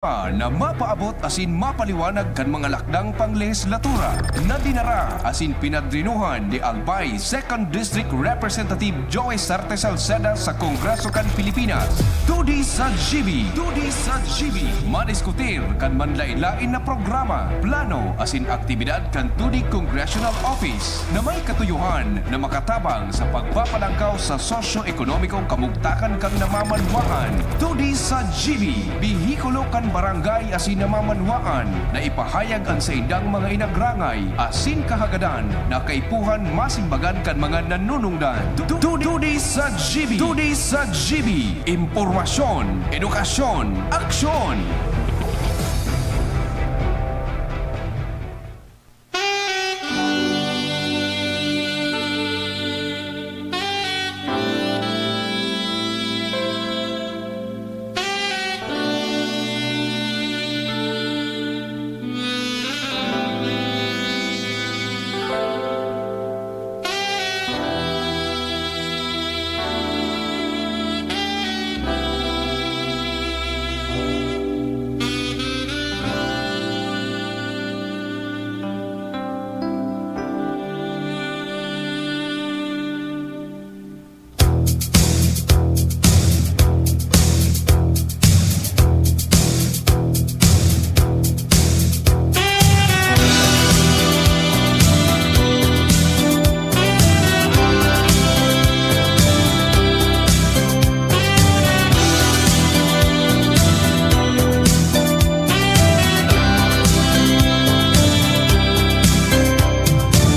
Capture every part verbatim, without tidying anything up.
na mapaabot asin mapaliwanag kan mga lakdang panglehislatura na dinara asin pinadrinuhan ni Albay Second District Representative Joey Sarte Salceda sa Kongreso kan Pilipinas. Tudi sa G B, Tudi sa G B. Madiskutir kan manlain-lain na programa, plano asin aktibidad kan Tudi Congressional Office na may katuyohan na makatabang sa pagpapalangkaw sa sosyo-ekonomikong kamugtakan kan namamanwaan. Tudi sa G B, behikulo kan barangay asin namamanwaan na ipahayag an saindang mga inagrangay asin kahagadan na kaipuhan masimbagan kan mga nanunungdan. Tu-, tu-, Tudi sa G B, Tudi sa G B, impormasyon, edukasyon, aksyon.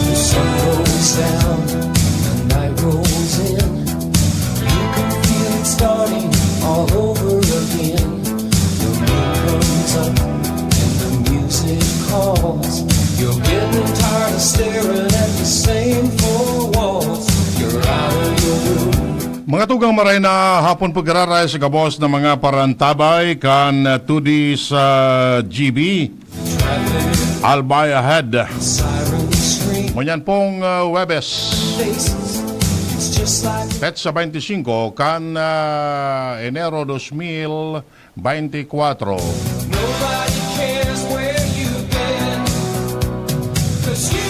The sun goes down, the night rolls in. You can feel it starting all over again. The moon comes up and the music calls. You're getting tired of staring at the same four walls. You're out of your room. Mga tugang, maray na hapon po giraray sa gabos na mga parantabay kan, uh, Tudi sa G B. Albay Ahead. Ngunyan pong, uh, Huwebes, petsa twenty-five kan, uh, Enero dos mil veinticuatro.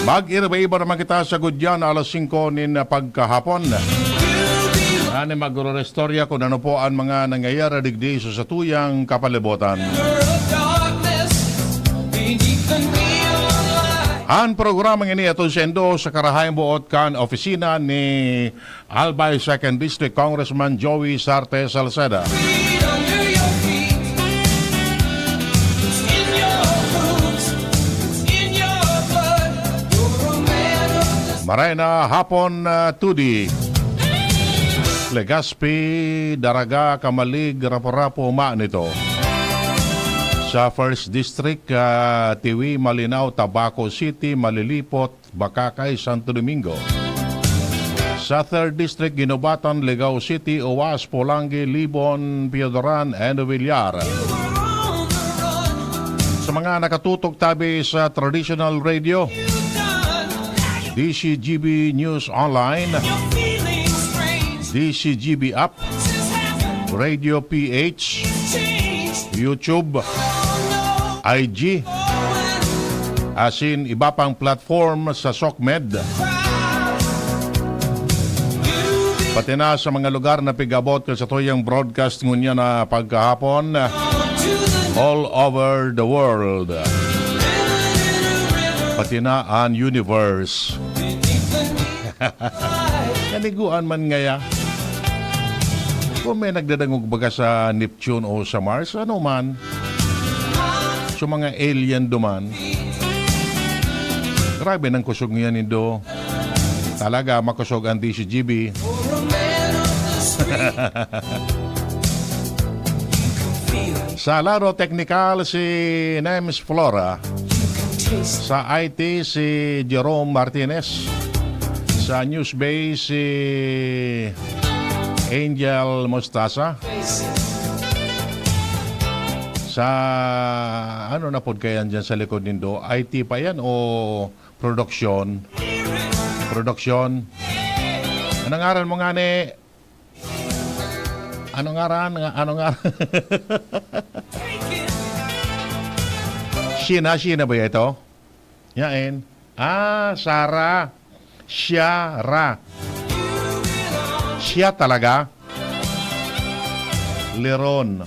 Mag-iba-iba naman kita sa gudyan, alas singko nin pagkahapon. Ani, magre-restorya kun ano po an mga nangyayari digdi sa satuyang kapalibutan. An programang ini aton saindo sa karahayang boot kan opisina ni Albay Second District Congressman Joey Sarte Salceda. Maray na hapon, ah, Tudi. Legazpi, Daraga, Camalig, Rapu-Rapu, Manito. Sa First District, ah, Tiwi, Malinao, Tabaco City, Malilipot, Bacacay, Santo Domingo. Sa Third District, Guinobatan, Legao City, Oas, Polangui, Libon, Piodoran, and Villar. Sa mga nakatutok tabi sa traditional radio, D C G B News Online, D C G B App, Radio P H, YouTube, I G, asin iba pang platform sa SOCMED. Pati na sa mga lugar na pig-abot kan satuyang broadcast ngunyan na pagkahapon, all over the world. Pati na an universe. Kaniguan man ngaya. Kung may nagdadangog baga sa Neptune o sa Mars, ano man. Sa mga alien duman. Grabe nang kusog niya nindo. Talaga, makusog ang D C G B. Sa lado teknikal, si Nems Flora. Sa I T, si Jerome Martinez. Sa News Base, si Angel Mostaza. Sa, ano na pod kaya dyan sa likod nindo? I T pa yan o production? Production? Ano ngaran mo nga ni? Ano ngaran? Nga-, ano ngaran? Sheena, Sheena ba ito? Yain. Ah, Sarah. Siya ra. Siya talaga. Leron.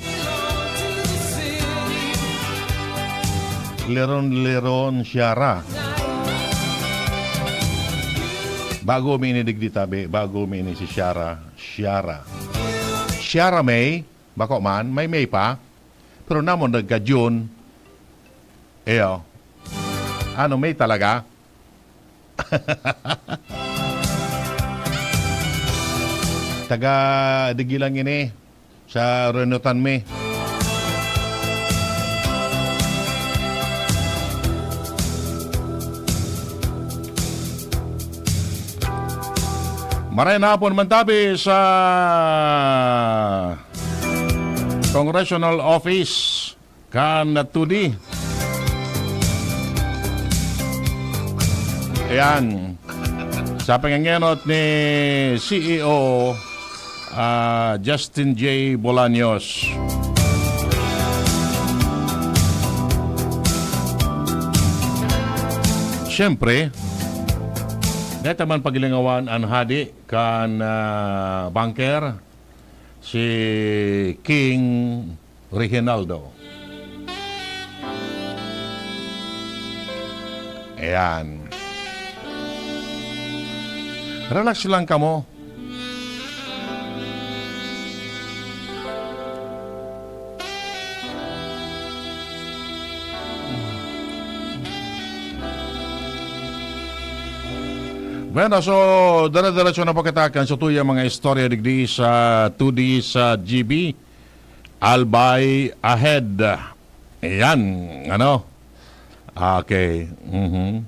Leron, Leron, Siara. Bago mi ini digdi tabi, bago mi ini si Siara, Siara. Siara May, bako man, may May pa. Pero namon nagka-June. Iyo. Ano, May talaga? Taga Digilang ini, sa Renutan Mi. Maray na hapon man tabi sa Congressional Office kan Tudi. Ayan. Sa pangangenot ni C E O, ah, Justin J Bolaños. Siyempre, dahil man pagilingawan an hadi kan, ah, banker, si King Reginaldo. Ayan. Relax lang kamo. Bueno, so, dire-diretso na po kita kan sa tuyang mga istorya digdi sa Tudi sa G B. Albay Ahead. Ayan, ano? Okay. Mhm.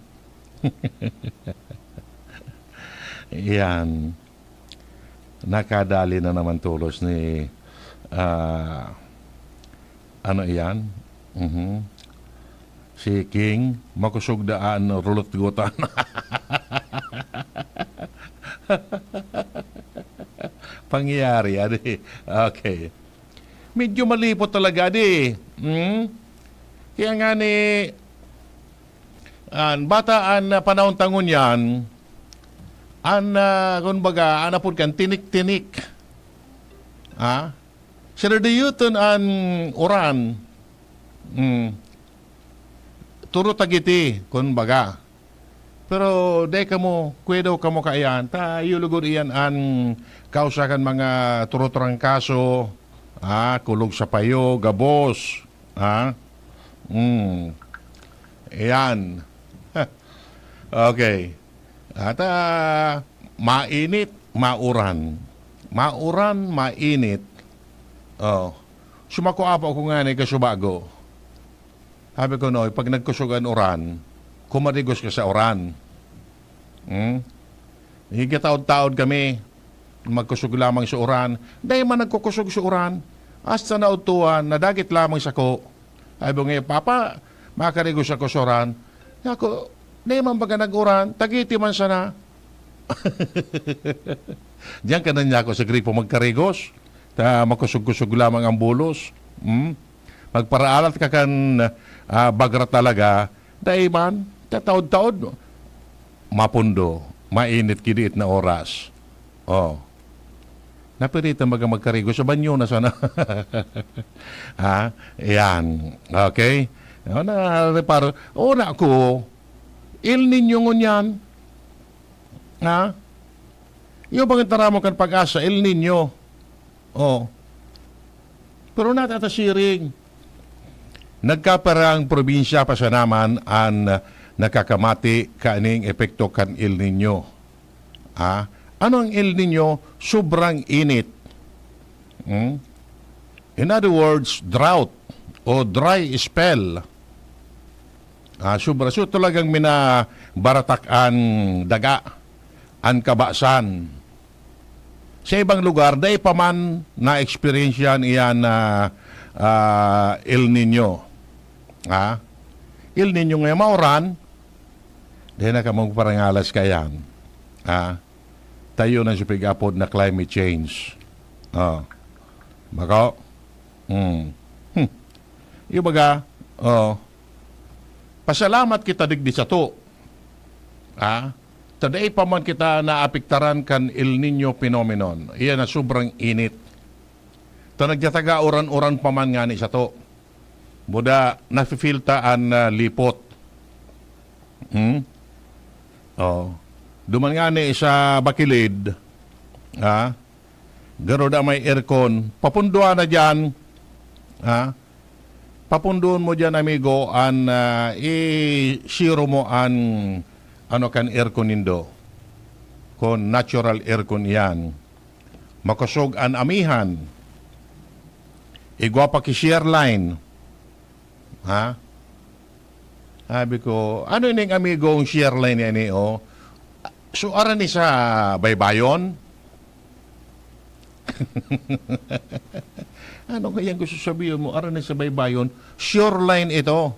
Ayan. Nakadali na naman tolos ni, ah, ano iyan? Mhm. Si King, makosog daan, rulot gutan. Pangyayari, adi. Okay. Medyo malipot talaga, adi. Hmm? Kaya nga ni, an, bata an, ah, panahon ta ngunyan, an, ah, kumbaga, an apod kan tinik-tinik. Ha? Sinadyutan an uran. Hmm. Turo tagiti, kumbaga. Pero dai kamo, kuyado kamo kaiyan. Ta iyo lugod iyan an kausa kan mga turutrangkaso, ah, kulog sa payo, gabos, ah. Hmm. Iyan. Okay. At, ah, mainit, mauran. Mauran, mainit. Oh. Sumako apa ko ngani kasubago. Sabi ko, "Noy, pag nagkusog an uran, kumarigos ka sa uran." Hmm? Higataod-taod kami, magkusog lamang sa uran. Dai man nagkukusog sa uran. Hasta naudtuhan, nadagit lamang sako. Sabi ko, "Papa, makarigos ako sa uran." Ako, "Dai man baga nag-uran, tagiti man sana." Diyan ka na niya ako sa gripo magkarigos. Ta makusog-kusog lamang ang bulos. Hmm? Magparaalat ka kan, ah, bagra talaga, dai man, tataod-taod, mapundo, mainit ki diit na oras. Oh. Napiritan baga magkarigo sa banyo na sana. Ha? Yan. Okay? O, na, reparo. Una ko, El Niño ngunyan. Ha? Yung bang taramon kan Pag-asa, El Niño. Oh. Pero natata siring. Nagkaparang probinsya pa sana man an nakakamati kaning epekto kan El Niño. Ah, ano ang El Niño? Sobrang init. Hmm? In other words, drought o dry spell. Ah, sobra. So, talagang minabaratak an daga, an kabasan. Sa ibang lugar, dai pa man na-experience yan, iyan na, ah, El Niño. Ha? El Niño ngayon, mauran, dai na ka magparangalas kaiyan. Ha? Tayo na sa pig-apod na climate change. Oh. Bako? Hmm. Hmm. Yung baga, oh, Pasalamat kita digdi sato. Ah, ta dai pa man kita naapektaran kan El Niño phenomenon. Iyan na sobrang init. Ta nagyataga uran-uran pa man ngani sato. Buda, nafe-feel ta an, ah, lipot. Hmm? Oh. Duman ngani sa bakilid, ha? Garo da may aircon. Papunduan na diyan. Ha? Papunduon mo diyan, amigo, an, ah, i-zero mo an, ano, kan aircon nindo. Kung natural aircon iyan. Makosog an amihan. Igwa pa ki shear line. Ha? Sabi ko, "Ano ining amigong shear line yan, eh, oh? So, aran ni sa baybayon?" Ano kayang gusto sabihin mo? Aran ni sa baybayon, sure line ito.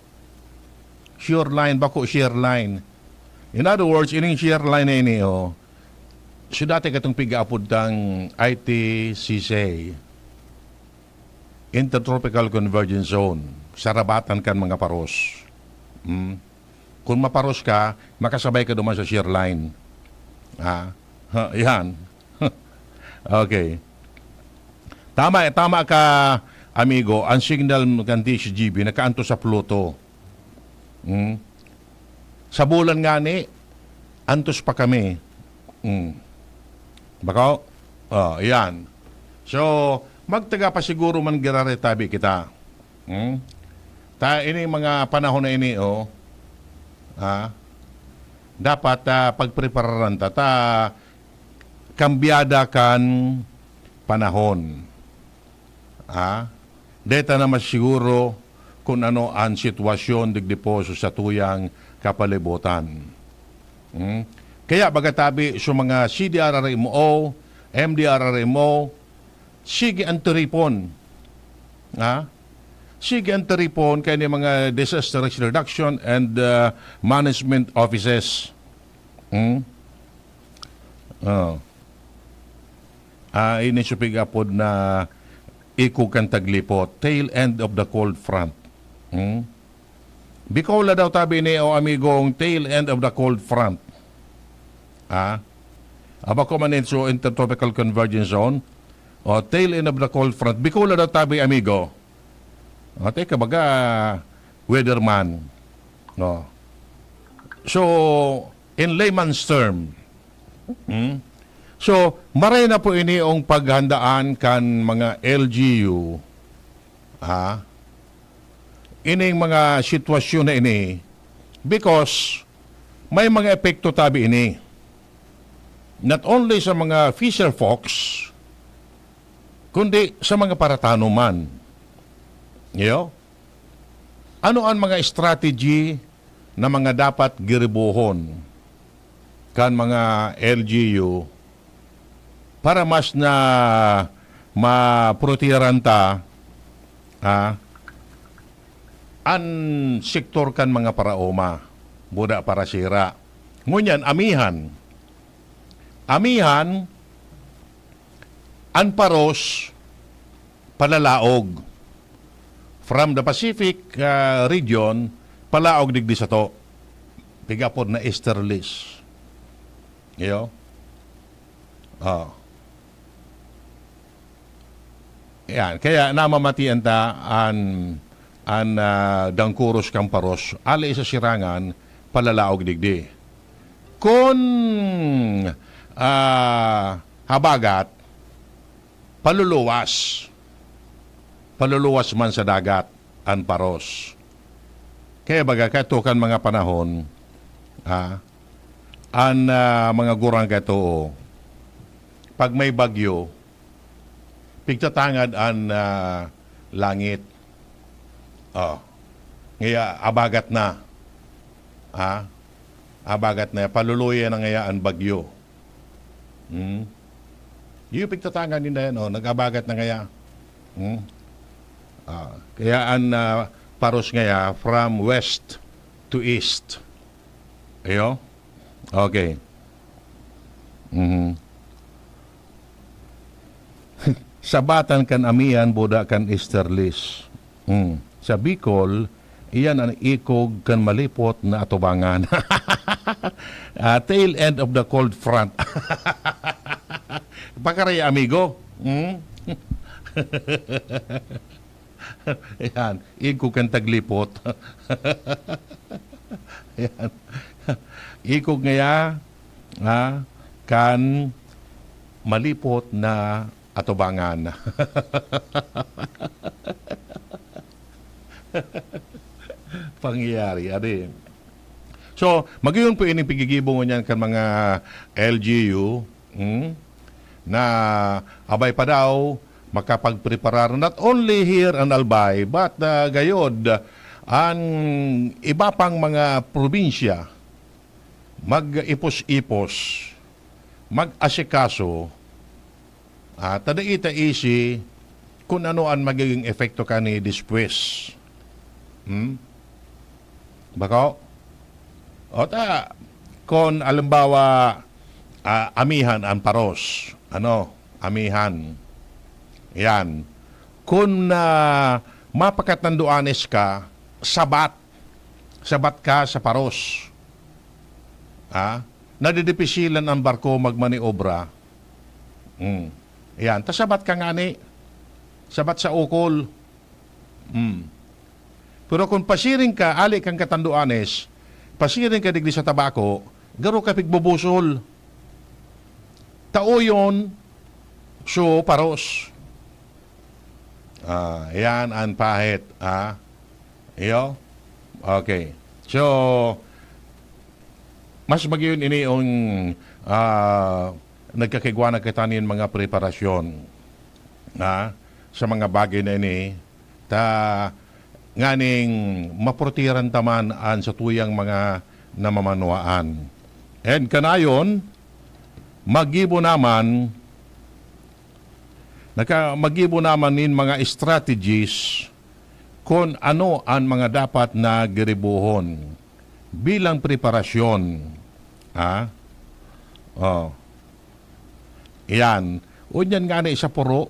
Sure line, bako shear line. In other words, ining shear line na ini, oh, so dati katong pigaapod tang I T C C A, Intertropical Convergence Zone, sarabatan kan mga paros. Hmm? Kung maparos ka, makasabay ka duman sa shear line. Ha? Ha, yan. Okay. Tama, tama ka, amigo. Ang signal kan D S G B nakaantos sa Pluto. Hmm? Sa bulan ngani, antos pa kami. Hmm. Bako? Oh, yan. So, magtaga pa siguro man girare tabi kita. Hmm? Ta, ini mga panahon na ini, oh, ha? Dapat, ah, pagprepararan ta, ta kambyada kan panahon. Ha? Deta na masiguro kun ano an sitwasyon digdi po sa satuyang kapalibutan. Hmm? Kaya baga tabi sa mga C D R R M O, M D R R M O, sige ang tiripon. Ha? Sige ang tiripon kay ni mga disaster risk reduction and, uh, management offices. Hmm? Oh. Ah, ini siya pig-apod na iko kan taglipot, tail end of the cold front. Hmm? Bikola daw tabi ni, o amigong, tail end of the cold front. Ah? Aba ko man so intertropical convergence zone. O, tail end of the cold front. Bikola daw tabi, amigo. O, teka, baga, weatherman. No. So, in layman's term, hmm? So, maray na po ini ang paghandaan kan mga L G U, ha? Ining mga sitwasyon na ini, because may mga epekto tabi ini. Not only sa mga fisher folks, kundi sa mga paratano man. Iyo? Ano an mga strategy na mga dapat giribohon kan mga L G U para mas na maprotehiran ta, ah, an sektor kan mga paraoma, buda parasira? Ngunyan, amihan. Amihan, an paros palalaog. From the Pacific, ah, region, palaog digdi sato. Pigapod na easterlies. Iyo? Oh. Yan. Kaya namamatian ta an, an, ah, dangkuros kan paros. Ali sa sirangan, palalaog digdi. Kun, ah, habagat, paluluwas. Paluluwas man sa dagat an paros. Kaya baga, kato kan mga panahon, ha, an, ah, mga gurang kato, pag may bagyo, pigtatangad an, ah, langit. Oh. Ngaya, abagat na. Ha? Abagat na. Paluluya na ngaya an bagyo. Hmm? Iyo pigtatangan ninda yan, oh. Nag-abagat na ngaya. Hmm? Ah, kaya an, ah, paros ngaya from west to east. Iyo? Okay. Mhm. Sabatan kan amihan, buda kan easterlies. Hmm. Sa Bicol, Iyan an ikog kan malipot na atubangan. Ah, tail end of the cold front. Pakari, amigo. Hmm? Yan, ikog kan taglipot. Yan. Ikog ngaya, ha, kan malipot na atubangan. Pangyayari, adi. So, magayon po ining piggigibo ngunyan kan mga L G U, hmm, na abay pa daw makapagpreparar not only here an Albay, but, ah, gayod, an iba pang mga probinsya, mag-ipos-ipos, mag-asikaso, ah, ta dai ta isi kun ano an magiging epekto kani despues. Hmm? Bako? O ta, kun halimbawa, ah, amihan an paros, ano, amihan. Yan. Kun, ah, mapakatanduanes ka, sabat. Sabat ka sa paros. Ah, nadidipisilan an barko magmaniobra. Hmm. Yan. Ta sabat ka ngani. Sabat sa ukol. Hmm. Pero kun pasiring ka, ali kan Catanduanes, pasiring ka digdi sa Tabaco, garo ka pigbubusol. Tao yon, so paros. Ah, yan an pahit, ah. Iyo? Okay. So, mas magyon ini yung, ah, nagkakigwa na kita nin mga preparasyon, ah, sa mga bagay na ini, ta nganing mapurtiran ta man an satuyang mga namamanwaan. And kanayon, magibo naman, naka-, magibo naman nin mga strategies kun ano an mga dapat na giribohon bilang preparasyon. Ha? Oh. Iyan. Unyan ngani sa puro,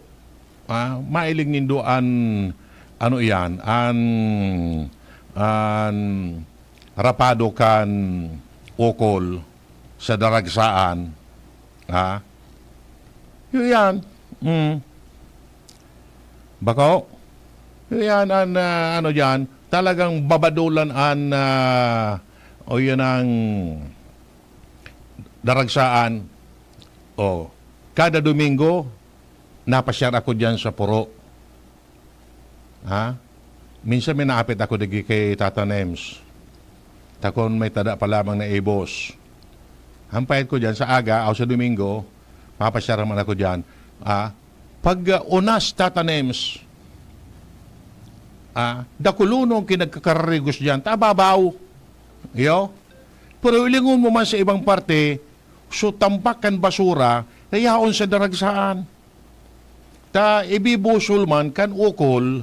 ah, mailing nindo an, ano iyan, an, an rapado kan ukol sa daragsaan. Ha? Yun yan. Mm. Bako? Yun yan, an, ah, ano dyan, talagang babadulan an, ah, o yun ang daragsaan. O, kada Domingo, napasyar ako dyan sa puro. Ha? Minsan may naapit ako digi kay Tata Nems. Takon may tada pa lamang na ibos. Ang payat ko dyan, sa aga, o sa Domingo, mapasyar naman ako dyan. Ah, pag, ah, unas, Tata Nems, ah, dakulunong kinagkakararigos dyan, tababaw. Iyo? Pero ilingon mo man sa ibang parte, so tampak kan basura, na yaon sa daragsaan. Ta ibibusol man kan ukol,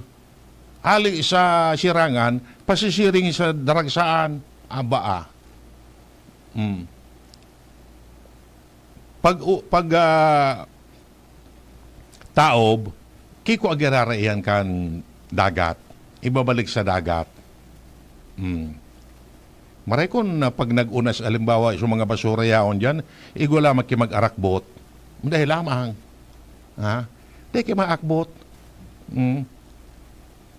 hali sa sirangan, pasisiring sa daragsaan. Aba, ah. Hmm. Pag u-, pag, ah, taob, kiko agirara iyan kan dagat. Ibabalik sa dagat. Hmm. Maray kun na pag nag-unas, alimbawa, sa mga basura yaon diyan, igwa lamang ki mag-arakbot. Dai lamang. Ha? Dai ki maakbot. Hmm.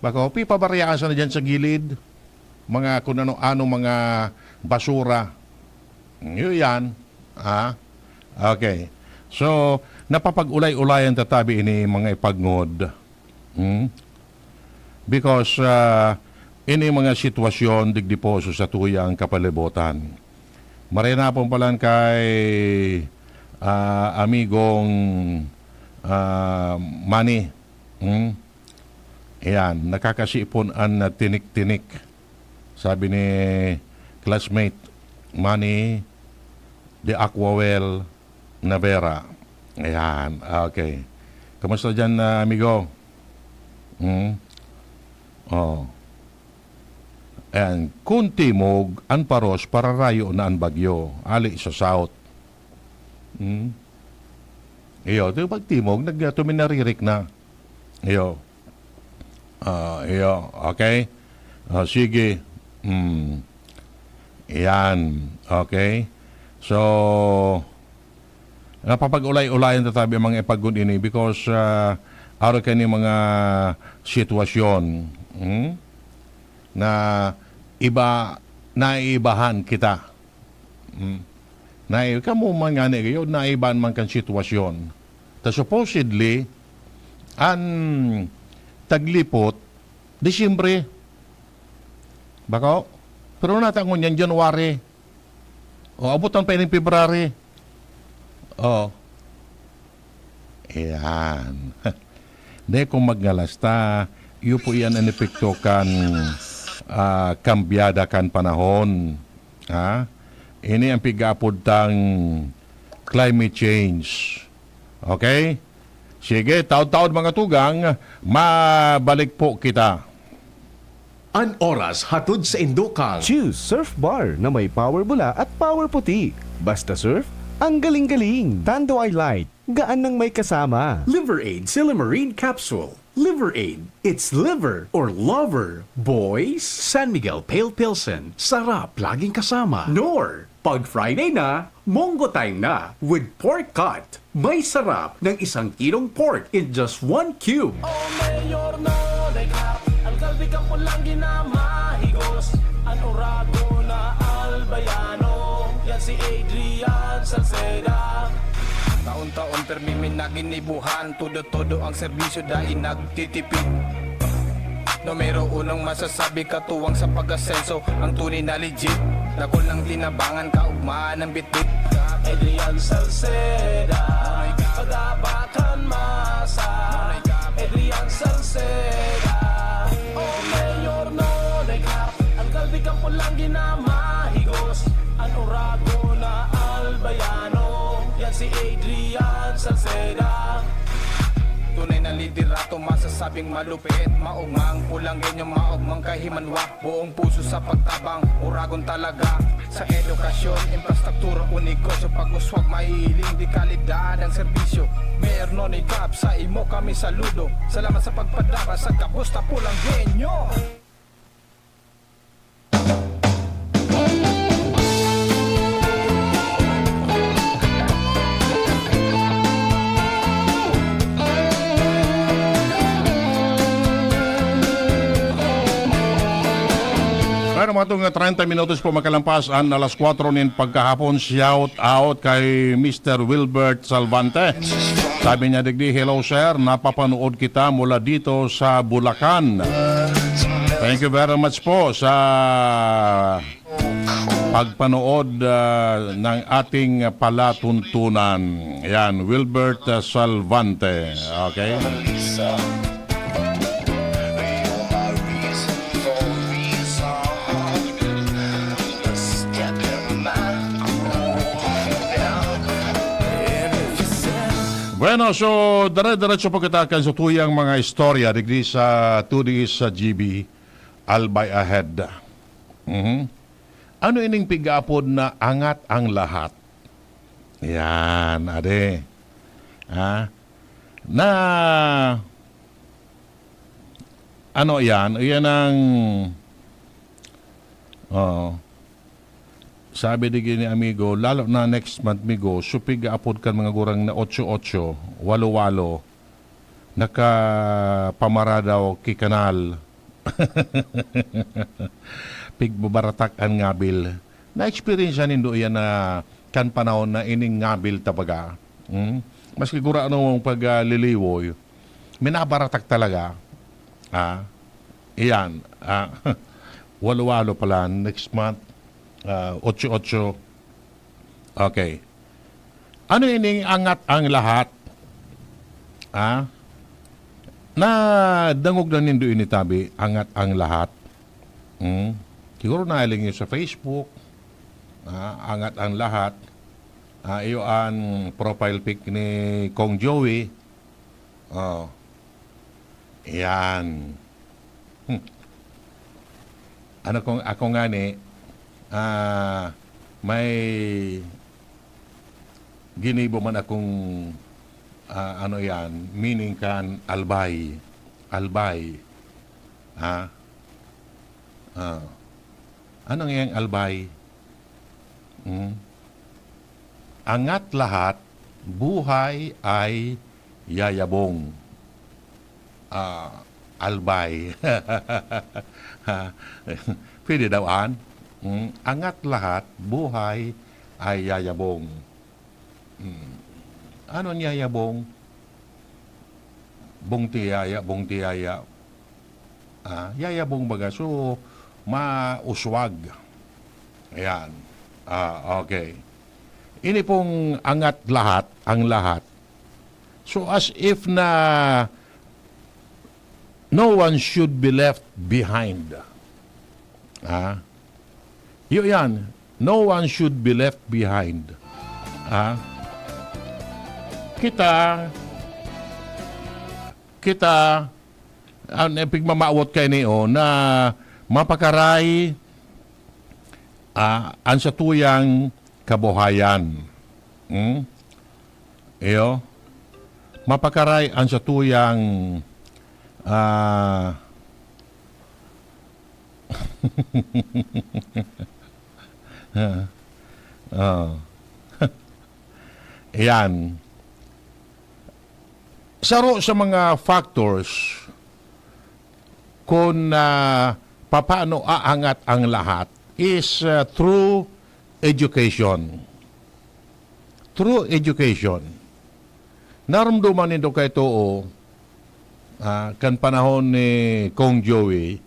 Bako, pipabarayaan sana diyan sa gilid. Mga kun ano-ano, mga basura. Yun yan. Ha? Okay. So, napapag-ulay-ulayan ta tabi ini, mga ipagngod. Hmm? Because, ah, ini mga sitwasyon digdi po sa satuyang kapalibutan. Maray na pong palan kay, ah, amigong, ah, Manny. Hmm? Ayan, nakakasipon an, ah, tinik-tinik. Sabi ni classmate Manny de Aquawell Navera. Ayan, okay. Kamusta diyan, ah, amigo? Hmm? Oh. Ayan, kun timog an paros, pararayo na an bagyo. Ali sa south. Hmm? Iyo, di pag timog, nag-, tuminaririk na. Iyo. Ah, iyo, okay? Oh, sige. Hmm. Yan. Okay. So, napapag-ulay-ulayan ta tabi ang mga ipagod ini because, ah, araw kani mga sitwasyon, hmm, na iba, naiibahan kita. Hmm. Nai-, kamo man ngani gayo, naibahan man kan sitwasyon. Ta supposedly, an taglipot, Disyembre. Bako? Pero nata ngunyan, January. O, abutan pa ining February. O. Ayan. Dai ko magngalas ta, iyo po iyan an epekto kan, ah, kambyada kan panahon. Ha? Ini ang pig-aapod tang climate change. Okay? Sige, taod-taod, mga tugang, mabalik po kita. An oras hatod sa indo kang Choose Surf Bar na may power bula at power puti. Basta surf, ang galing-galing. Tanduay Light, gaan nang may kasama. Liver Aid Silymarin Capsule. Liver Aid. It's liver or lover. Boys, San Miguel Pale Pilsen. Sarap laging kasama. Knorr. Pag Friday na, Mongo Time na with pork cut. May sarap ng isang kilong pork in just one cube. O Mayor Nonay Cap, alkalde kan pulang ginamahigos. An oragon na Albayano, yan si Adrian Salceda. Taon-taon permi mi naginibuhan, todo-todo ang serbisyo, dai nagtitipid. Numero unong masasabi, katuwang sa pag-asenso, ang tunay na legit. Dakul nang tinabangan, kaugmaan ang bitbit. Adrian Salceda, pag-abakan masa. Adrian Salceda, o Mayor Nonay Cap, alkalde kan pulang ginamahigos. An oragon na Albayano, yan si Adrian Salceda. Tunay na liderato, masasabing malupit. Maugmang pulanggenyo, maugmang kahimanwa. Buong puso sa pagtabang, oragon talaga. Sa edukasyon, infrastruktura o negosyo, pag-uswag, mahihiling de kalidad ang serbisyo. Mayor Nonay Cap, sa imo kami saludo. Salamat sa pagpadara sa gabos na pulanggenyo. Pero mga tunga, treinta minutos po makalampas an alas kwatro nin pagkahapon. Shout out kay Mister Wilbert Salvante. Sabi niya digdi, "Hello, sir. Napapanood kita mula dito sa Bulacan." Thank you very much po sa pagpanood, ah, ng ating palatuntunan. Yan, Wilbert, ah, Salvante. Okay? Bueno, so, dire-diretso po kita kan sa tuyang mga istorya digdi sa Two Days sa G B, Albay Ahead. Mhm. Ano ining pig-aapod na angat ang lahat? Yan, ade. Ha? Na, ano yan? Yan ang, oh, sabi digdi ni amigo, lalo na next month, migo, so pig-aapod kan mga gurang na otso otso, walo walo, nakapamaradaw ki kanal. Pigbabaratak an ngabil. Na-experience nindo iyan na kan panahon na ining ngabil ta baga. Hmm? Maski gurano ang pagliliwoy, minabaratak talaga. Ah, iyan. Ah, walo-walo pala. Next month, ah, otso-otso. Okay. Ano ining angat ang lahat? Ah? Nadangog na nindo ini tabi, angat ang lahat. Hmm? Siguro nahiling niyo sa Facebook, ah, angat ang lahat. Ah, iyo ang profile pic ni Kong Joey. Oh. Yan. Hmm. Ano kung ako ngani, ah, may ginibo man akong, ah, ano yan, meaning kan albay. Albay. Ha? Ah. Ano ngayang albay? Hmm? Angat lahat, buhay ay yayabong. Ah, albay. Pwede daw, an? Hmm? Angat lahat, buhay ay yayabong. Hmm. Ano an yayabong? Bong tiyaya, bong tiyaya. Ah, yayabong baga. So, mauswag. Ayan. Ah, okay. Ini pong angat lahat, ang lahat. So, as if na no one should be left behind. Ah, yun yan. No one should be left behind. Ah, kita, kita, ang pigmamawot kaini, oh, na mapakaray, ah, ang satuyang kabuhayan. Hmm? Iyo, mapakaray ang satuyang, ah, ah, iyan. Saro sa mga factors kun, ah, papaano aangat ang lahat is, ah, through education. Through education. Naromdoman nindo kay too, ah, kan panahon ni Kong Joey,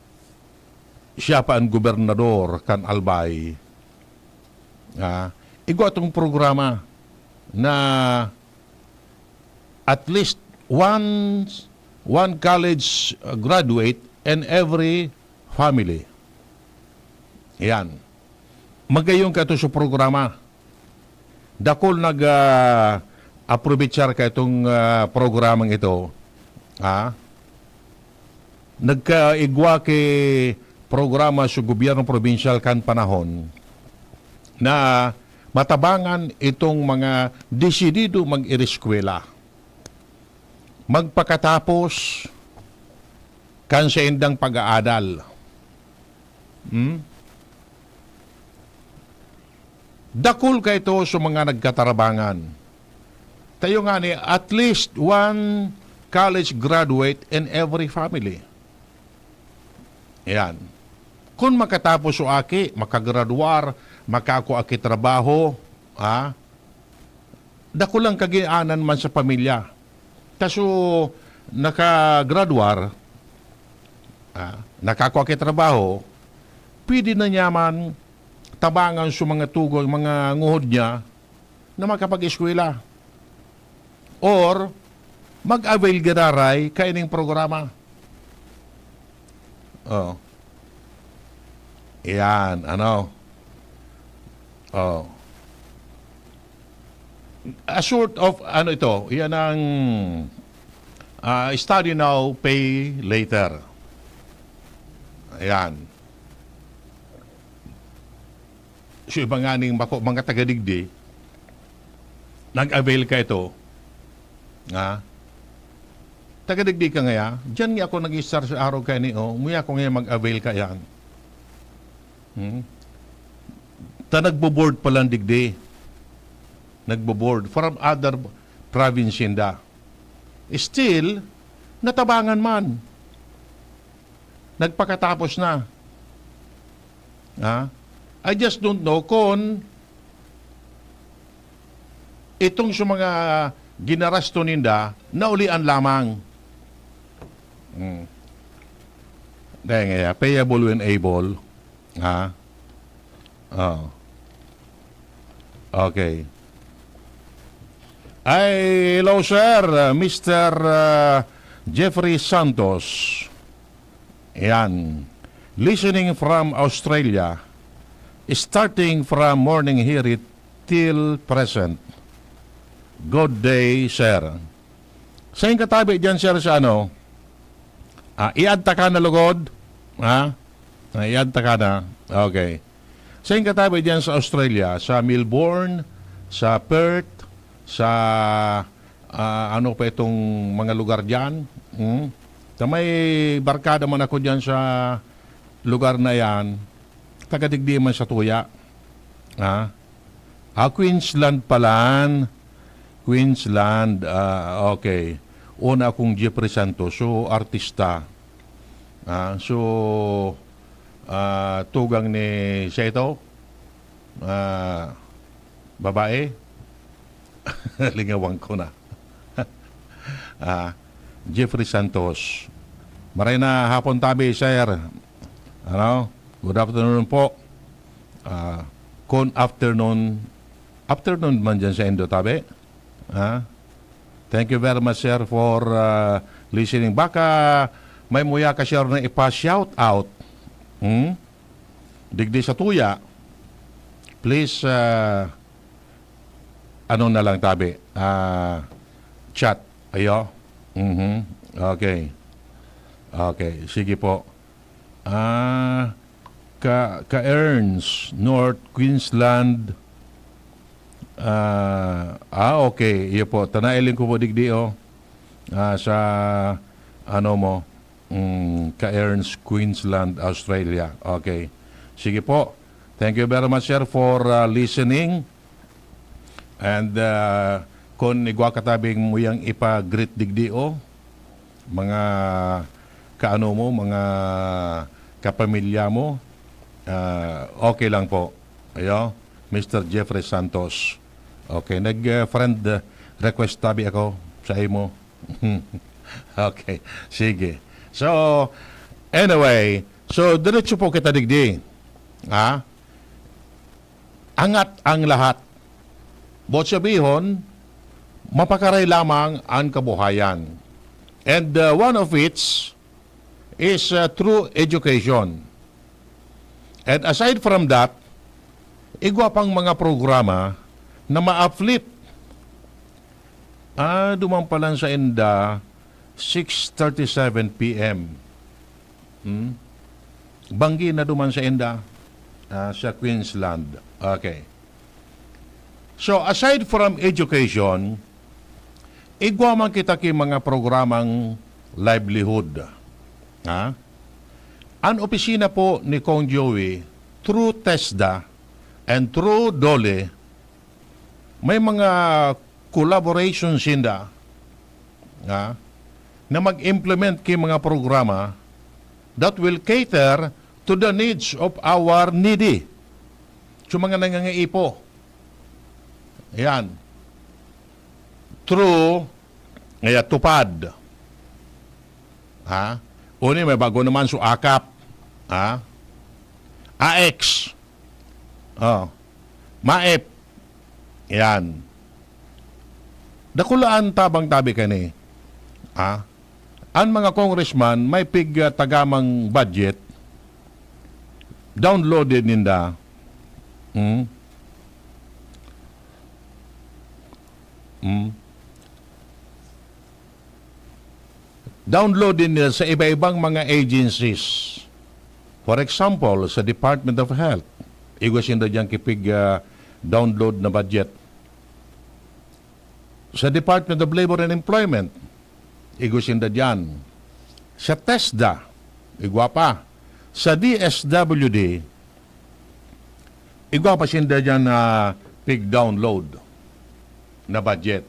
siya pa an gobernador kan Albay. Ah, igwa tong programa na at least one, one college, uh, graduate in every family. Yan. Magayon ka to sa programa. Dakul nag, ah, aprobechar ka itong, ah, programang ito. Ha? Nagkaigwa ki programa sa gobyerno probinsyal kan panahon na matabangan itong mga desidido mag-ireskwela, magpakatapos kan saindang pag-aadal. Hmm? Dakul kaito sa mga nagkatarabangan. Tayo ngani, at least one college graduate in every family. Ayan. Kun makatapos so aki, makagraduar, makakua ki trabaho, ha? Dakulang kagianan man sa pamilya. Ta so, nakagraduar, ah, nakakua ki trabaho, pwede na niya man tabangan sa mga tugang, mga nguhod niya na makapag-eskwela. Or, mag-avail giraray kaining programa. Oh. Iyan, ano? Oh. A sort of, ano ito, iyan ang, ah, study now, pay later. Ayan. So, iba nga ning mako-, mga taga-digdi, nag-avail ka ito. Ha? Taga-digdi ka ngaya? Diyan nga ako nag-start sa araw kaini, oh. Muya ako ngaya mag-avail ka yan. Hmm? Ta nagbo-board pa lang digdi. Nagbo-board from other province inda. Still, natabangan man. Nagpakatapos na. Ha? I just don't know kung itong sa mga ginarasto ninda, naulian lamang. Hmm. Dahil nga, payable when able. Ha? Oh. Okay. Ay, hello, sir. Uh, Mister, uh, Jeffrey Santos. Ayan. Listening from Australia. Starting from morning here it till present. Good day, sir. Sain ka tabi diyan, sir, sa ano? Ah, iadta ka na lugod? Ha? Ah, iadta ka na. Okay. Sain ka tabi diyan sa Australia? Sa Melbourne, sa Perth, sa, ah, ano pa itong mga lugar diyan? Hmm? Sa may barkada man ako diyan sa lugar na yan, taga digdi man sa tuya. Ha? Ah, Queensland palan. Queensland, ah, okay. Una akong Jeffrey Santos, so artista. Ah, so, ah, tugang ni, siya ito? Ah, babae? Lingawan ko na. Ah, Jeffrey Santos. Maray na hapon tabi, sir. Ano? Good afternoon po. Ah, kun afternoon, afternoon man dyan sa Indo, tabi. Ah, thank you very much, sir, for ah, listening. Baka may muya ka, sir, na ipa-shout out. Hmm? Digdi sa tuya. Please, ah, ano na lang tabi? Ah, chat. Ayo? Mhm. Okay. Okay. Sige po. Ah, ka, ka Erns, North Queensland. Ah, ah, okay. Iyo po. Tanailing ko po digdi, oh. Ah, sa, ano mo, mm, ka Erns, Queensland, Australia. Okay. Sige po. Thank you very much, sir, for ah, listening. And ah, kun igwa ka tabing muyang ipa-greet digdi, oh, mga kaano mo, mga kapamilya mo, ah, okay lang po. Ayo, Mister Jeffrey Santos. Okay, nag-friend request tabi ako sa imo. Okay, sige. So, anyway, so diretso po kita digdi. Ha? Angat ang lahat. Buot sabihon, mapakaray lamang ang kabuhayan. And uh, one of which is uh, through education. And aside from that, igwa pang mga programa na ma-uplift. Ah, duman palan sa inda, six thirty-seven P M. Hmm? Banggi na duman sa inda, ah, sa Queensland. Okay. So, aside from education, igwa man kita ki mga programang livelihood. Ha? An opisina po ni Kong Joey, through TESDA and through DOLE, may mga collaboration sinda, ha, na mag-implement ki mga programa that will cater to the needs of our needy. So, mga nangangaipo. Ayan. Through, kaya tupad. Ha? Uni, may bago naman, so akap. Ha? A X. Oh. MAEP. Yan. Dakulaan tabang tabi kani. Ha? An mga congressman may pig ah, tagamang budget, downloaded ninda. Hmm? Hmm? Downloaded nila sa iba-ibang mga agencies. For example, sa Department of Health, igwa sinda dyan kipig ah, download na budget. Sa Department of Labor and Employment, igwa sinda dyan. Sa TESDA, igwa pa. Sa D S W D, igwa pa sinda dyan na pig-download na budget.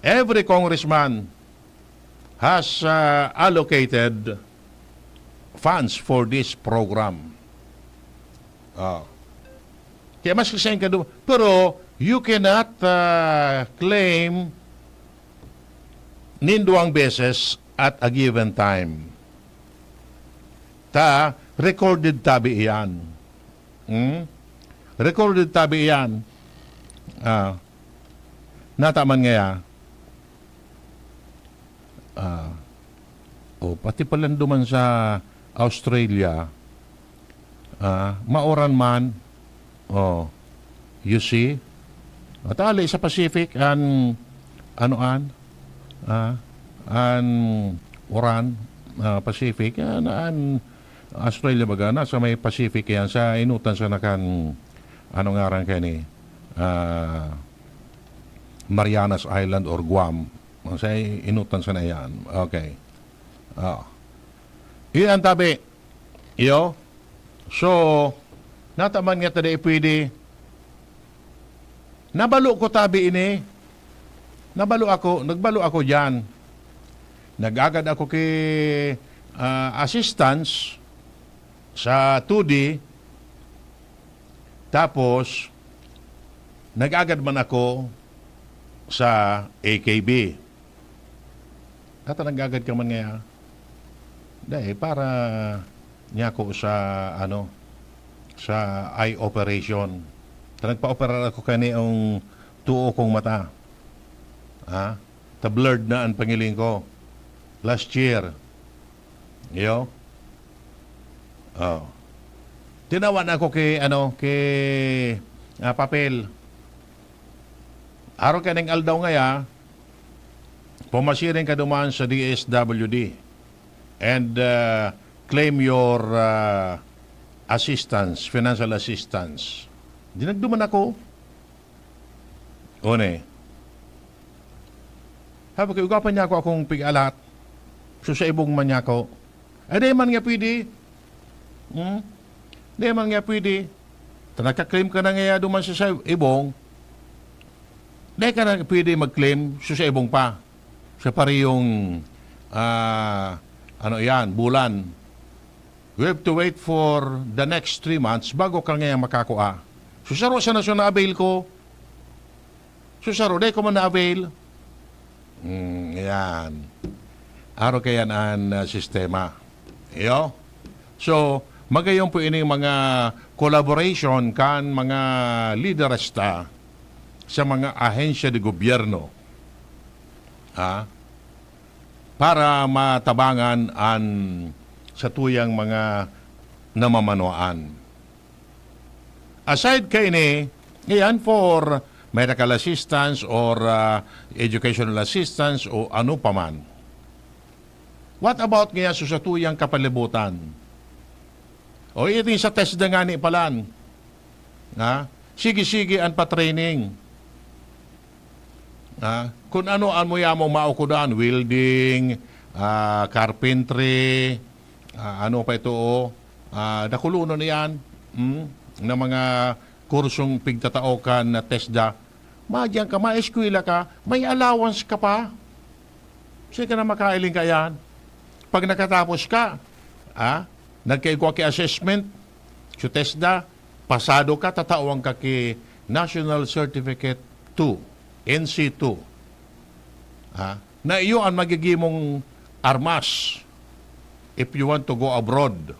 Every congressman has uh, allocated funds for this program. Ah. Kaya mas kasi ka doon. Pero you cannot uh, claim nin duwang beses at a given time. Ta, recorded tabi iyan. Hmm? Recorded tabi iyan. Ah, nataman ngaya. Ah, oh, pati pala duman sa Australia, ah, mauran man. Oh, you see? At ali sa Pacific, an, ano an? Ah, an uran, ah, Pacific, an, an Australia baga, nasa may Pacific yan, sa inutan sa nakan, ano ngaran kaya ni? Ah, Marianas Island or Guam. Sa inutan sa na yan. Okay. Oh. Iyan tabi. Iyo? So, nataman nga ta dai pwede. Nabalo ko tabi ini. Nabalo ako, nagbalo ako diyan. Nag-agad ako ki, ah, assistance sa two D. Tapos, nag-agad man ako sa A K B. Ata nag-agad ka man ngaya? Dai, para niya ako sa, ano, sa eye operation. Ta nagpa-operar ako kaniyang tuo kong mata. Ha? Ta blurred na an pangiling ko. Last year. Iyo. Oh. Tinawan ako ki, ano, ki, ah, papel. Arog kaning aldaw ngaya, pumasiring ka duman sa D S W D and, ah, claim your, ah, assistance, financial assistance. Di nagduman ako. One. Sabi ko, "Igwa pa niya ako akong pig-alat. So, sa ibong man niya ako." Ay, di man nga pwede. Hmm? Di man nga pwede. Ta nagka-claim ka na nga duman sa, sa ibong. Di ka na pwede mag-claim so sa ibong pa. Sa parehong, ah, ano yan, bulan. We have to wait for the next three months bago ka ngayon makakua. So, saro sana siya na-avail ko. So, saro, di ko man na-avail. Hmm, yan. Aro kayan an, ah, sistema. Iyo? So, magayon po ining mga collaboration kan mga lideres ta sa mga ahensya de gobyerno. Ha? Para matabangan an satuyang mga namamanuan. Aside kaini, iyan for medical assistance or, ah, educational assistance o ano pa man. What about ngayon sa satuyang kapalibutan? O iting sa TESDA ngani palan, ha? Sige-sige an pa-training. Ha? Kung ano an mo yamong maukudan, welding, ah, carpentry, ah, ano pa ito, oh, ah, dakulonon na yan, hmm, na mga kursong pigtatao kan TESDA. Madyan ka, maeskwela ka, may allowance ka pa. Saan ka na makailing ka yan? Pag nakatapos ka, ah, nagkaigwa ki assessment, sa TESDA, pasado ka, tatawan ka ki National Certificate two, N C two. Ah, na iyo ang magigimong armas if you want to go abroad.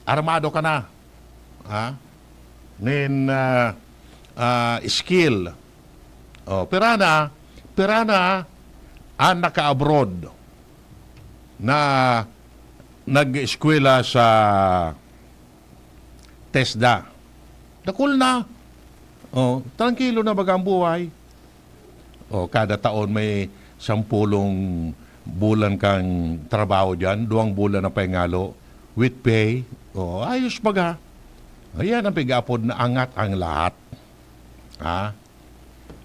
Armado ka na. Ha? Nin, ah, ah, skill. Oh, pira na, pira na ang naka-abroad na nag-eskwela sa TESDA. Dakul na. Oh, trangkilo na baga ang buhay. Oh, kada taon may sampulong bulan kang trabaho diyan, duwang bulan na pahingalo with pay. Oh, ayos baga. Ayan ang pig-apod na angat ang lahat. Ha?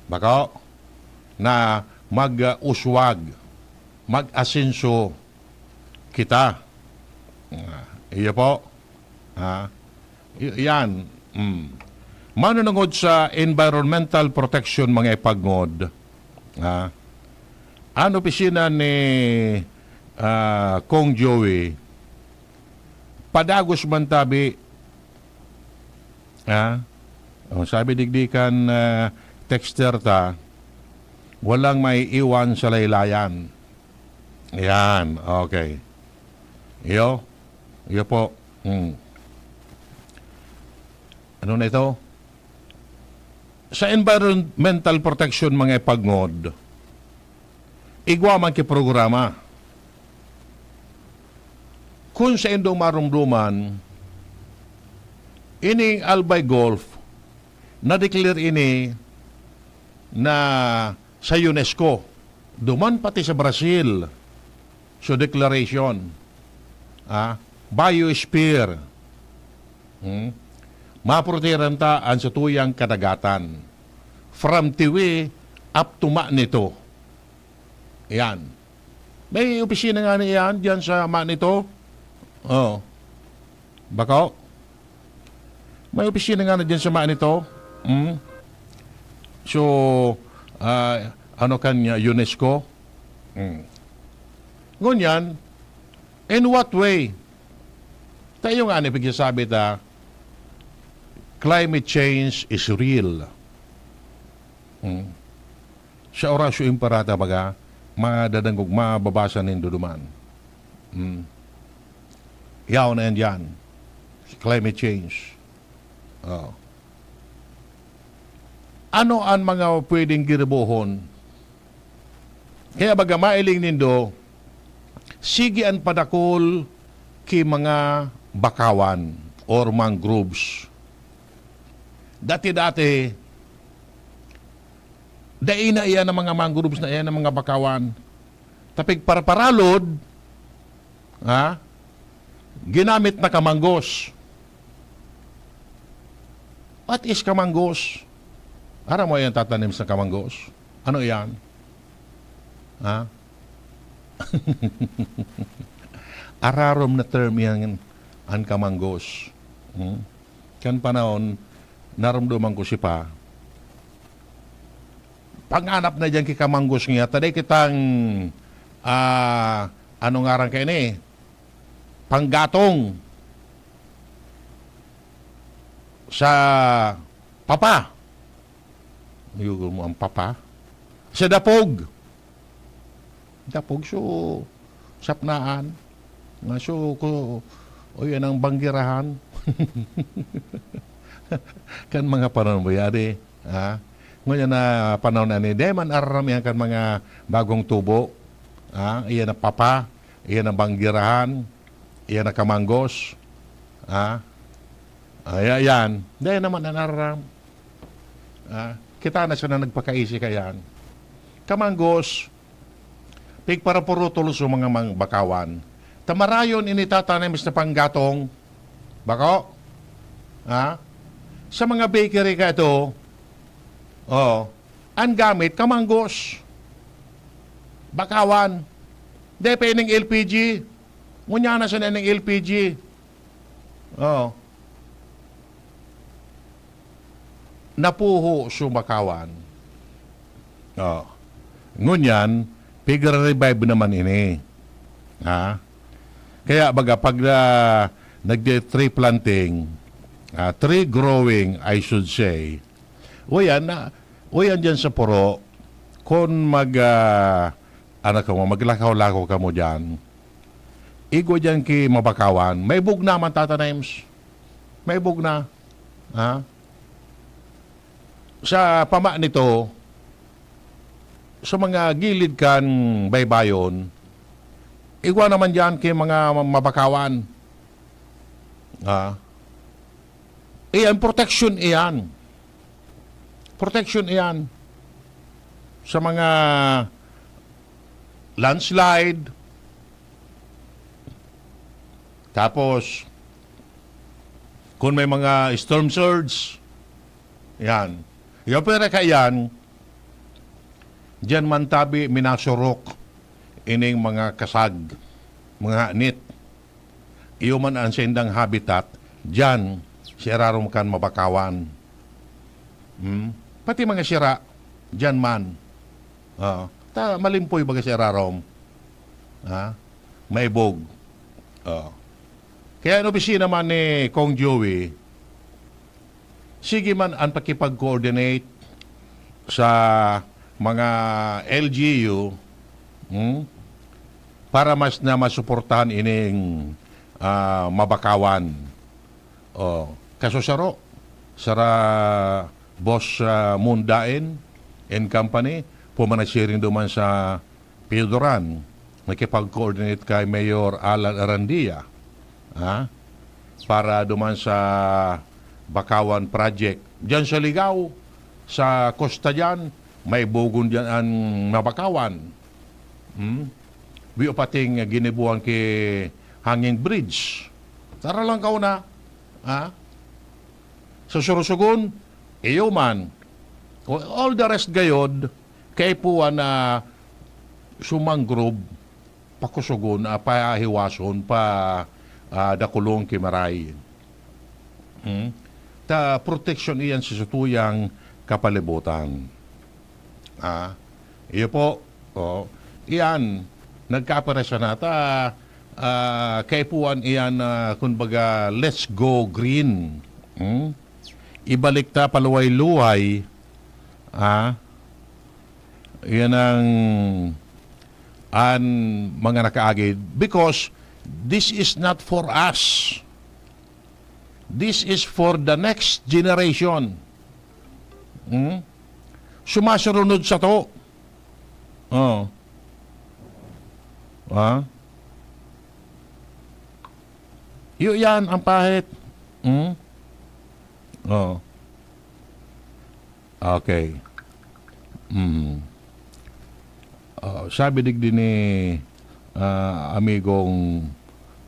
Bako na mag-uswag, mag-asenso kita. Ah, iyo po. Ha? Y-, yan. Mm. Manunungod sa environmental protection, mga ipagngod, ha? An opisina ni, ah, Kong Joey, padagos man tabi, ha? Oh, sabi digdi kan, ah, texter ta, "Walang maiiwan sa laylayan." Yan, okay. Iyo, iyo po. Hmm. Ano na ito? Sa environmental protection, mga ipagngod, igwa man ki programa. Kun sa indong marumduman, ining Albay Gulf, na-declare ini na sa UNESCO. Duman pati sa Brazil. So, declaration. Ah, biosphere. Hmm? Maprotehiran ta an satuyang kadagatan. From Tiwi up to Manito. Yan. May opisina nga niyan diyan sa Manito. Oh. Bako? May opisina nga na dyan sa mga nito. Mm. So, ah, ano kan, ah, UNESCO? Mm. Ngunyan, in what way? Tayo nga ni pagsasabi ta, climate change is real. Mm. Sa Oratio Imperata, baga, madadangog, mababasa nindo duman. Mm. Yaon na yan dyan. Climate change. Oh. Ano an mga pwedeng giribohon? Kaya baga mailing nindo, sige an padakol ki mga bakawan or mangroves. Dati-dati, dai na iyan ang mga mangroves na iyan ang mga bakawan. Tapig paraparalod, ha? Ginamit na kamanggos. What is kamanggos? Aram mo yan, tatanim sa kamanggos? Ano yan? Ha? Ararom na term yan, an kamanggos. Hmm? Kan panahon, narumduman ko si Pa. Panganap na diyan ki kamanggos niya, taday kitang, ah, ano ngaran kayo ni? Panggatong sa papa. Ayoko mo ang papa. Sa dapog. Dapog, so, sapnaan. Nga, so, ko, o yan ang banggirahan. Kan mga panahon mo, yari, ha? Ngunyan na panahon na ni, di man aram yan kan mga bagong tubo. Ha? Iyan ang papa, iyan ang banggirahan, iyan ang kamanggos. Ha? Ay, ayan. Di naman ang aram. Ha? Kita na siya na nagpakaisi kayan. Kamanggos, pigparapurutol sa mga mang-, bakawan. Tamarayon ini tatanim sa panggatong. Bako? Ha? Sa mga bakery ka ito, oh, ang gamit, kamanggos. Bakawan. Di pa ining L P G. Ngunyan na siya na ining L P G. Oh. Napuho sa bakawan. Oh. Ngunyan, pigra-revive naman ini. Ha? Kaya baga, pag, ah, nagde-tree planting, ah, tree growing, I should say, uyan na, uyan dyan sa puro, kung mag, ah, ano ka mo, maglakaw-lakaw ka mo dyan, igwa dyan ki mabakawan, may bug naman tatanims. May bug na. Ha? Sa pama nito, sa mga gilid kan baybayon, igwa naman diyan kay mga mabakawan. Ah. Iyan, protection iyan. Protection iyan sa mga landslide. Tapos, kung may mga storm surge, yan. Yung pera ka yan, diyan man tabi minasurok ining mga kasag, mga hanit. Iyo man ang saindang habitat, diyan sa irarom kan mabakawan. Hmm? Pati mga sira, diyan man. Oo. Ta, malimpoy baga sa irarom. Ha? Maibog. Oo. Kaya an opisina man ni Kong Joey, sige man an pakipag-coordinate sa mga L G U, hmm, para mas na masuportahan ining, ah, mabakawan. Oh, kaso saro, sara Boss, ah, Mundain and Company, pumanasiring duman sa Pio Duran, nakipag-coordinate kay Mayor Alan Arandia, ha? Para duman sa Bakawan Project. Diyan sa Ligao, sa Costa diyan, may bugon diyan an Mabakawan. Hmm? Wi pating ginibuhan ki hanging bridge. Tara lang kauna, ha? Sa Sorsogon, iyo man. O, all the rest gayod, kaipuhan na sumangrob, pakusogon, ah, pahiwason, pa, ah, dakulong ki Maray. Hmm? Ta proteksyon iyan sa satuyang kapalibutan. Ah, iyo po. Oh, iyan, nagkapira siya na ta, ah, kaipuhan iyan na, kumbaga, let's go green. Hmm? Ibalik ta paluway-luway, ah, yan ang, an mga nakaagi. Because this is not for us. This is for the next generation. Hmm? Sumasurunod sato. Oh. Ha? Iyo yan ang pahit. Hmm? Oh. Okay. Hmm. Ah, sabi digdi ni, ah, amigong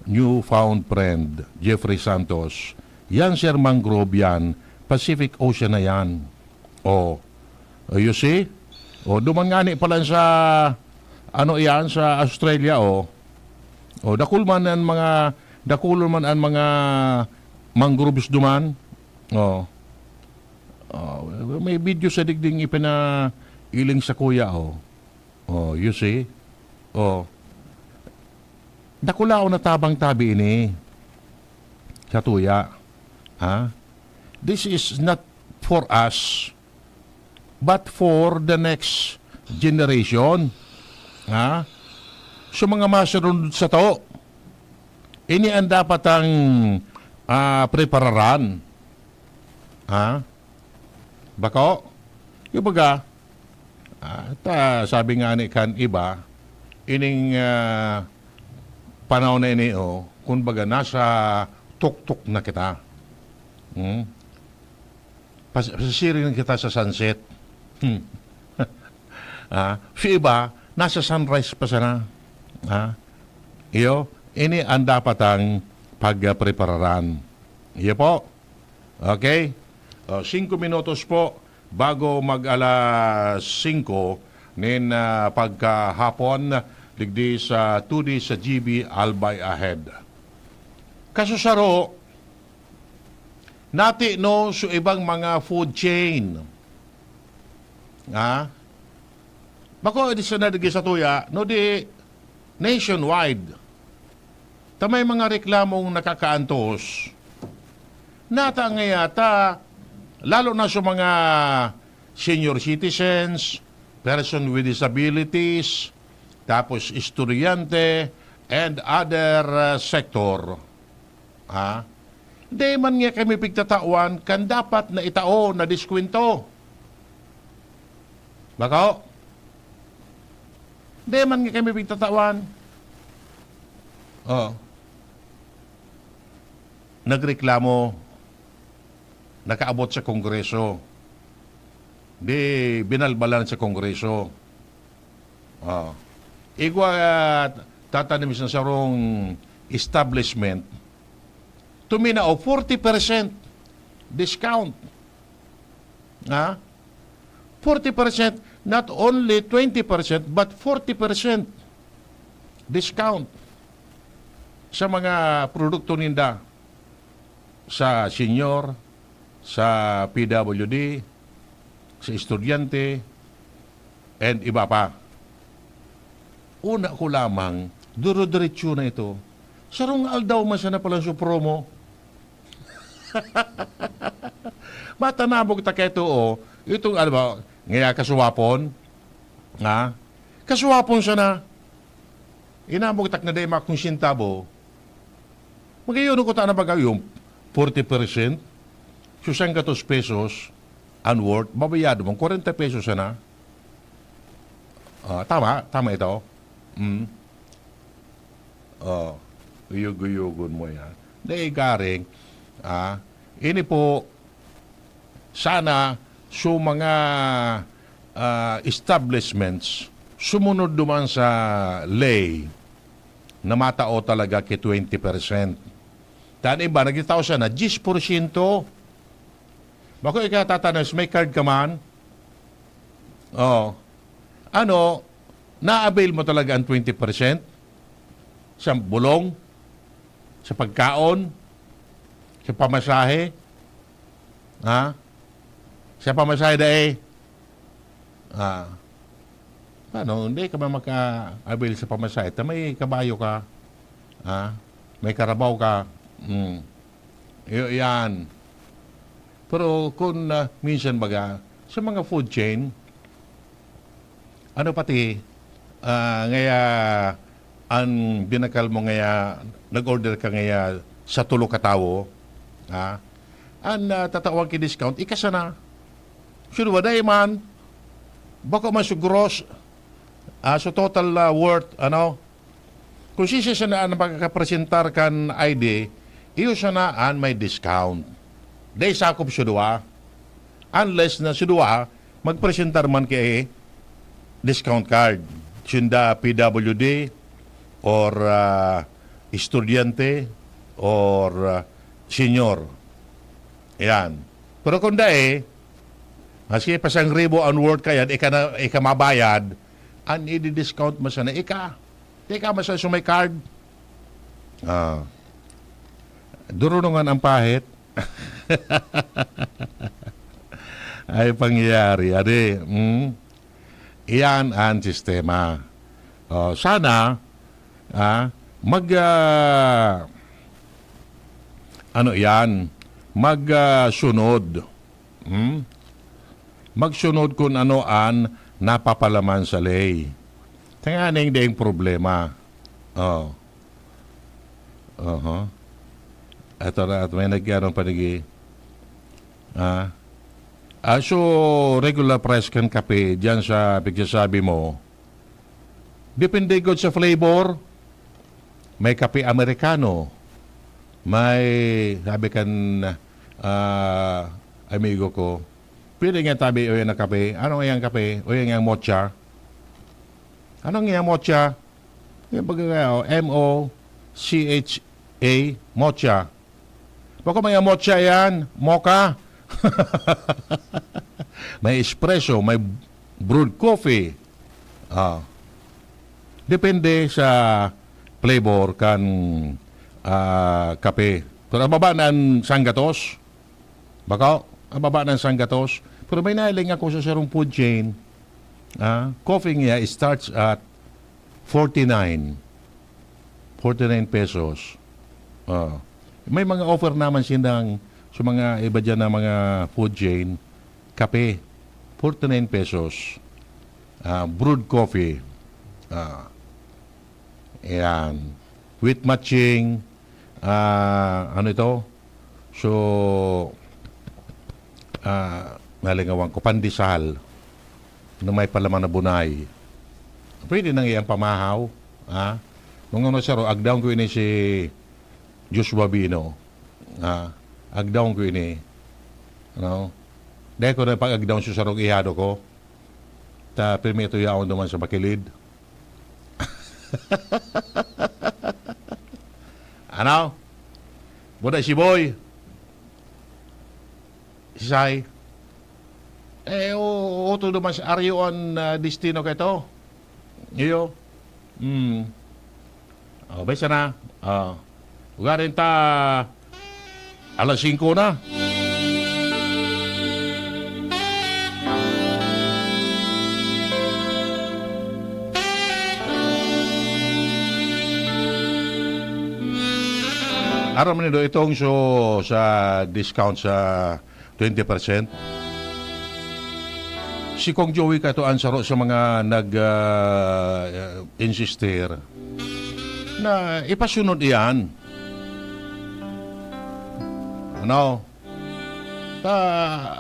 newfound friend, Jeffrey Santos, "Yan, Sir Mangrove, yan. Pacific Ocean na yan." Oh. Oh, you see? Oh, duman ngani pala sa, ano iyan, sa Australia, oh. Oh, dakul man ang mga, dakul man ang mga mangroves duman. Oh. Oh, may video sa digding ipinailing sa kuya, oh. Oh, you see? Oh. Dakulaon na tabang tabi ini. Satuya. Ha? This is not for us, but for the next generation. Ha? So, mga masunod sato, ini ang dapat ang, ah, prepararan. Ha? Bako? Kumbaga, ah, ta, sabi nga ni kan iba, ining, ah, panahon na ini, oh, kumbaga, nasa tuktok na kita. Hmm? Pas-, pasisiring na kita sa sunset. Hmm. Ah, si iba, nasa sunrise pa sana. Ah, iyo, ini ang dapat ang pagprepararan. Iyo po. Okay? O, singko minutos po bago mag alas singko nin, ah, pagkahapon, digdi sa two D sa G B Albay Ahead. Kasusaro, nati no so ibang mga food chain. Ah? Bako, di sana digdi sa tuya, no di nationwide. Ta may mga reklamong nakakaantos. Nata nga yata, lalo na sa mga senior citizens, person with disabilities, tapos estudyante, and other, uh, sector. Ha? Di man nga kami pigtatawan kan dapat na itao na diskwento. Bako? Di man nga kami pigtatawan. Oh. Nagreklamo. Nakaabot sa Kongreso. Di binalbalan sa Kongreso. Oh. Igwa, ah, tatanim sa sarong establishment, tuminao forty percent discount. Ha? Forty percent, not only twenty percent, but forty percent discount sa mga produkto ninda, sa senior, sa P W D, sa estudyante, and iba pa. Una ko lamang, duro-diretso na ito. Sarong aldaw man sana pala sa promo. Matanabog ta kaito, oh. Itong, ano ba, ngaya kasuwapon? Ha? Kasuwapon sana. Inabog tak na dai makong sintabo. Magayon ko ta na baga yung forty percent. So, sanggatos pesos ang worth, babayado mong kwarenta pesos sana. Ah, tama? Tama ito? Mm. Oh, uyog-uyogon mo yan. Dai garing, ah, ini po, sana so mga, ah, establishments sumunod duman sa ley na matao talaga ki twenty percent. Tan iba, nagtao siya na diyes porsyento. Bako ika tatanos, may card ka man? Oh. Ano, na-avail mo talaga ang twenty percent? Sa bulong? Sa pagkaon? Sa pamasahe? Ha? Sa pamasahe, dai? Ah. Paano? Hindi ka man maka-avail sa pamasahe. Ta may kabayo ka. Ha? May karabaw ka. Mm. Y-, yan. Pero kung, ah, minsan baga, sa mga food chain, ano pati, ah, ngaya an binakal mo ngaya, nag-order ka ngaya sa tulo ka tawo, ha? An, ah, tatawan ki discount, ika sana. Sure ba, dai man? Bako man su gross, ah, su total, ah, worth, ano? Kung siya sana an makakapresentar kan I D, iyo sana an may discount. Dai sakop su duwa. Unless na su duwa, magpresentar man ki discount card. Sinda P W D or, ah, estudyante or, ah, senior. Yan. Pero kung dai, maski pa sangribo an worth kayan, ika na, ika mabayad, an i-discount mo sana, ika. Teka, masa sa may card. Ah. Durunungan ang pahit. Ay, pangyayari. Adi, mm? Iyan ang sistema. Oh, sana, ah, mag, ah, ano yan? Mag, ah, sunod. Hmm? Magsunod kun ano an napapalaman sa ley. Tanganing daing problema. Oh. Oho. Ato na, at may nagkaroon panigi. Ah. Ah, so, regular price kan kape, diyan sa pigsasabi mo, depende gud sa flavor. May kape Amerikano. May, sabi kan, ah, amigo ko, pwede nga tabi o yan na kape. Ano nga yung kape? O yan yung mocha? Ano nga yung mocha? Yung pag-, M O C H A, mocha. Bako may mocha yan, mocha. May espresso, may brewed coffee. Ah. Depende sa flavor kan, ah, kape. Pero ang baba na ang sanggatos. Bako, ang baba na ang sanggatos. Pero may nailing ako sa sarong food chain. Ah, coffee niya starts at forty-nine. Forty-nine pesos. Ah. May mga offer naman silang sa mga iba dyan na mga food chain, kape, forty-nine pesos. Ah, brewed coffee. Ah. Ayan. With matching, ah, ano ito? So, ah, nalingawan ko, pandesal na may palaman na bunay. Pwede nang iyang pamahaw, ha? Mga ano, saro, agdaon ko ini si Joshua Bino. Ha? Agdaon ko ini. Ano? Dahil ko na pag-agdaon sa sarong ihado ko. Ta, pirmi ito yaon naman sa makilid. Ano? Buda si Boy. Si Sai. Eh, o, uto naman sa Aryo ang, ah, destino ka ito. Iyo. Hmm. Oh, basta na. Oh. Ugarin ta alas singko na. Aram nindo itong so sa discount sa twenty percent. Si Kong Joey kato ang saro sa mga nag, ah, insistir na ipasunod iyan. Ano? Ta,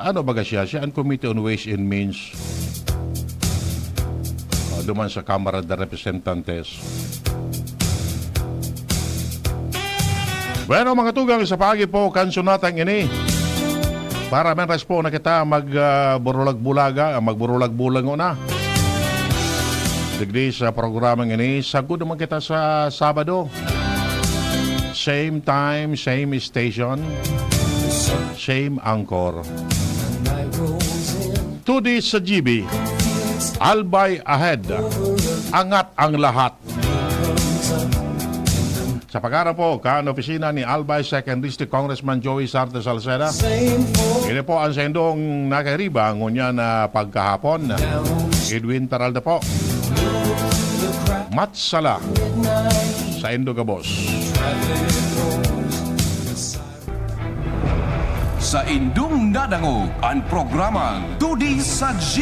ano baga siya? Siya ang Committee on Ways and Means. O, duman sa Kamara de Representantes. Bueno, mga tugang, sa paagi po kan sunatang ini, para man respo na kita mag, ah, burulag-bulaga, magburulag-bulango na. Digdi sa programang ini, sagod naman kita sa Sabado. Same time, same station, same anchor. Today sa G B, Albay Ahead, Angat ang Lahat. Sa pagkarapo kan opisina ni Albay Second District Congressman Joey Sarte Salceda, ini po ang saindong nakairiba ngunyan na pagkahapon, Edwin Taralda po. Matsala saindo gabos. Saindong nadangog an programang Todi sa G.